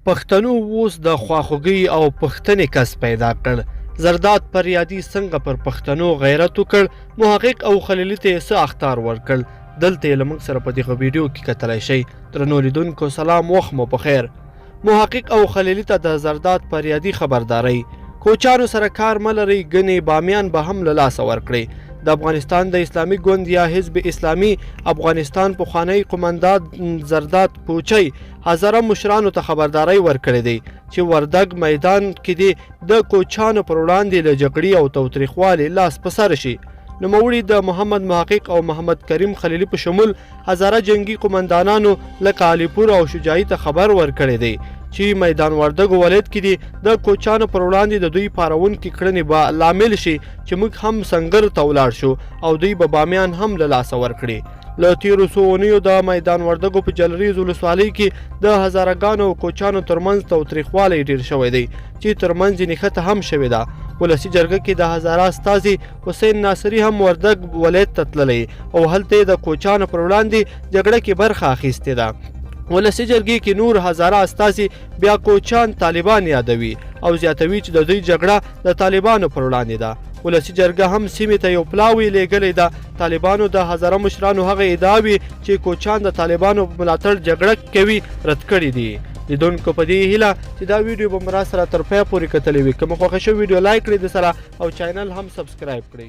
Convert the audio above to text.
پښتنو اوس د خواخوږۍ او پښتنې کس پیدا کړ. زرداد فریادي څنګه پر پښتنو غیرت وکړ، محقق او خلیلي ته یې څه اخطار ورکړ، دلته یې له موږ سره په دغه ویډیو کې کتلی شئ. درنو لیدونکو سلام، وخت مو په خیر. محقق او خلیلي ته د زرداد فریادي خبرداری، کوچانو سره کار مه لرئ، ګنې بامیان به هم له لاسه ورکړئ. د افغانستان د اسلامي ګوند یا حزب اسلامي افغانستان پخوانی قومندان زرداد کوچی هزاره مشرانو ته خبرداری ورکړی دی چې وردګ میدان کې دې د کوچانو پر وړاندې له جګړې او تاوتریخوالي لاس په سر شي. نوموړي د محمد محقق او محمد کریم خلیلي په شمول هزاره جنګي قومندانانو لکه علیپور او شجاعي ته خبر ورکړی دی چې میدان وردګو ولایت کې دي د کوچانو پر وړاندې د دوی پارونکې کړنې به لامل شي چې موږ هم سنګر ته ولاړ شو او دوی به بامیان هم له لاسه ورکړي. له تیرو څو اونیو د میدان وردګو په جلریز ولسوالۍ کې د هزارګانو او کوچانو ترمنځ تاوتریخوالی ډیر شوی دی چې ترمنځ یې نښته هم شوې ده. ولسي جرګه کې د هزاره استازي حسین ناصري هم وردګ ولایت ته تللی او هلته یې د کوچانو پر وړاندې جګړه کې برخه اخیستې ده. ولسي جرګې کې نور هزاره استازي بیا کوچان طالبان یادوي او زیاتوي چې د دوی جګړه د طالبانو پر وړاندې ده. ولسي جرګه هم سیمې ته یو پلاوی لیږلی ده. طالبانو د هزاره مشرانو هغه ادعاوې چې کوچان د طالبانو په ملاتړ جګړه کوي رد کړې دي. لیدونکو په دې هیله چې دا ویډیو به مو راسره تر پایه پورې کتلې وي. که مو خوښه شوه ویډیو لایک کړئ د سره او چینل هم سبسکرایب کړئ.